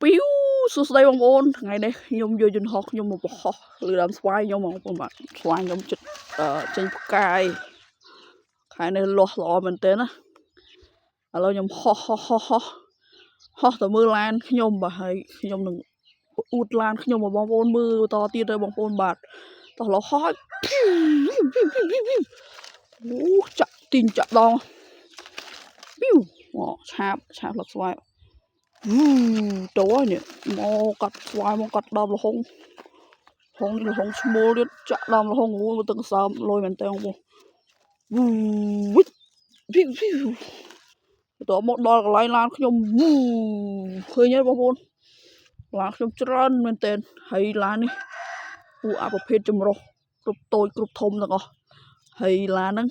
ពីវសួស្តីបងប្អូនថ្ងៃនេះខ្ញុំយកយន្តហោះខ្ញុំមកបង្ហោះលើដើមស្វាយខ្ញុំបងប្អូនបាទស្វាយខ្ញុំចិត្តអឺចេញផ្កាយខែនេះលាស់ល្អមែនទែនណាឥឡូវខ្ញុំហោះហោះហោះហោះហោះទៅមើលឡានខ្ញុំបាទហើយខ្ញុំនឹងអួតឡានខ្ញុំមកបងប្អូនមើលបន្តទៀតទៅបងប្អូនបាទតោះឡូវហោះហើយអូចាក់ទីងចាក់ដងពីវអូឆាបឆាបលឹកស្វាយ វូទៅហើយនេះមកកាត់ស្វាយមកកាត់ដើមល្ហុងហុងនេះល្ហុងឈ្មោលទៀតចាក់ដើមល្ហុងអូទឹកសើមលយមែនតើបងប្អូនវូវិតវីវីទៅមកដល់កន្លែងឡានខ្ញុំវូឃើញទេបងប្អូនឡានខ្ញុំច្រើនមែនតើហើយឡាននេះពួកអប្រភេទចម្រុះគ្រប់តូចគ្រប់ធំទាំងអស់ហើយឡានហ្នឹង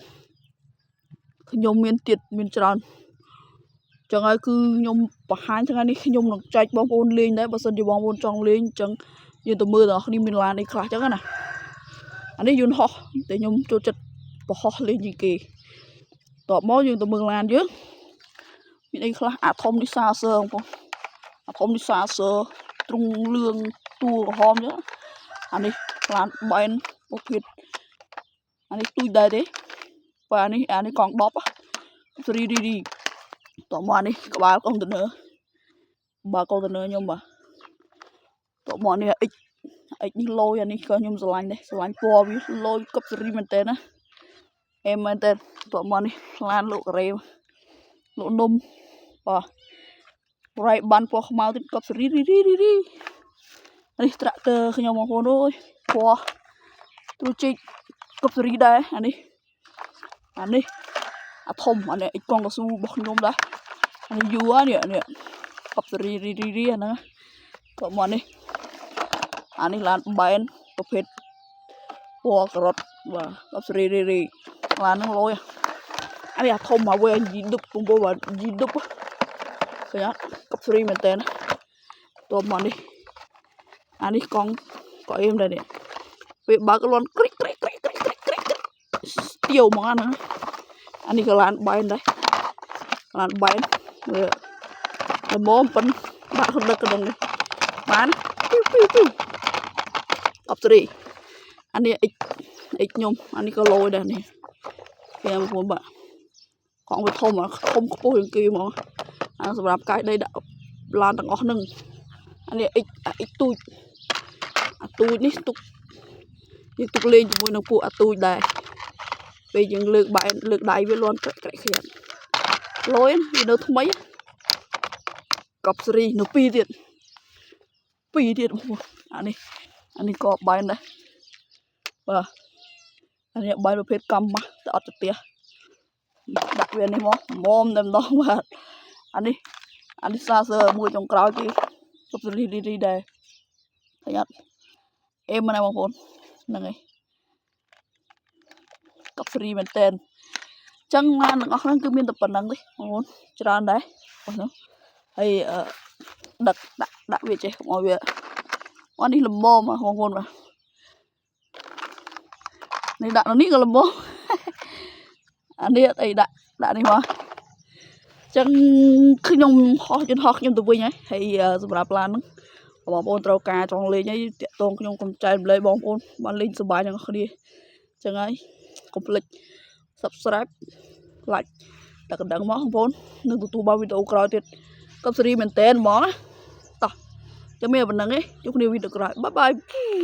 ខ្ញុំមានទៀតមានច្រើន ចឹងហើយគឺខ្ញុំបង្ហាញថ្ងៃនេះខ្ញុំនឹងចែកបងប្អូនលេងដែរបើសិនជាបងប្អូនចង់លេងចឹងយើងទៅមើលទាំងអស់គ្នាមានឡានអីខ្លះចឹងណាអានេះយន្តហោះតែខ្ញុំចូលចិត្តបង្ហោះលេងជាងគេតបមកយើងទៅមើលឡានយើងមានអីខ្លះអាធំនេះសាសើបងប្អូនអាធំនេះសាសើទ្រុងលឿងតួក្រហមចឹងអានេះឡានបែនប្រភេទអានេះទូចដែរទេបើអានេះអានេះកង់10សេរីរីរីតមកអានេះក្បាលកុងតឺន័រ បើកុងតឺន័រខ្ញុំបាទតមកនេះ X X នេះលយអានេះក៏ខ្ញុំស្រឡាញ់ដែរស្រឡាញ់ពណ៌វាលយកັບសេរីមែនតើណាអេមែនតើតមកនេះឡានលោកការ៉េលោកនំបាទរ៉ៃបានពណ៌ខ្មៅទៀតកັບសេរីរីរីរីរីនេះត្រាក់ទ័រខ្ញុំបងប្អូនអើយពណ៌ត្រួយជីកកັບសេរីដែរអានេះអានេះអាធំអានេះអ៊ិចកង់កស៊ូរបស់ខ្ញុំដែរអានេះយូរនេះនេះកັບសេរីរីរីរីហ្នឹងក៏មកនេះអានេះឡានបែនប្រភេទពណ៌ការ៉ុតបាទកັບសេរីរីរីឡានហ្នឹងលយអានេះអាធំមកវិញយីឌុបបងប្អូនបាទយីឌុបឃើញអត់កັບសេរីមែនតើតមកនេះអានេះកង់ក៏អេមដែរនេះពេលបើកលន់គ្រិចគ្រិចគ្រិចគ្រិចគ្រិចគ្រិចស្ទាវហ្មងអាហ្នឹងអានេះក៏ឡានបែនដែរឡានបែនវាល្មមប៉ុនដាក់ដឹកកណ្ដឹងនេះបានពីវពីវពីវអបសេរីអានេះអិចអិចខ្ញុំអានេះក៏លយដែរនេះគេបងប្អូនបាទកង់វាធំធំខ្ពស់ជាងគេហ្មងអាសម្រាប់កាយដីដាក់ឡានទាំងអស់ហ្នឹងអានេះអិចអិចទូចអាទូចនេះទុកយើងទុកលេងជាមួយនឹងពួកអាទូចដែរពេលយើងលើកបែនលើកដៃវាលន់ក្រាក់ក្រាក់ក្រាក់លយវានៅថ្មីកប់សេរីនៅពីរទៀតពីរទៀតបងប្អូនអានេះអានេះក៏បែនដែរបាទអានេះបែនប្រភេទកំម៉ាស់តែអត់ទៅផ្ទះដាក់វានេះមកមុំតែម្ដងបាទអានេះអានេះសាសើមួយចុងក្រោយគេកប់សេរីរីរីដែរឃើញអត់អេមណាបងប្អូនហ្នឹងហើយកប់សេរីមែនតើចឹងឡានទាំងអស់ហ្នឹងគឺមានតែប៉ុណ្្នឹងទេបងប្អូនច្រើនដែរបងប្អូនហើយអឺដឹកដាក់ដាក់វាចេះកុំឲ្យវាអូនេះល្មមបងប្អូនបាទនេះដាក់នៅនេះក៏ល្មមអានេះអត់អីដាក់ដាក់នេះមកចឹងខ្ញុំហោះយន្តហោះខ្ញុំទៅវិញហើយហើយសម្រាប់ឡានហ្នឹងបងប្អូនត្រូវការចង់លេងអីតាក់ទងខ្ញុំកុំចែករំលែកបងប្អូនបានលេងសប្បាយទាំងអស់គ្នាចឹងហើយកុំភ្លេច Subscribe like តែកណ្ដឹងមកបងប្អូននឹងទទួលបានវីដេអូក្រោយទៀតកប់សេរីមែនតើហ្មងណាតោះចាំមានប៉ុណ្្នឹងឯងជួបគ្នាវីដេអូក្រោយ bye bye.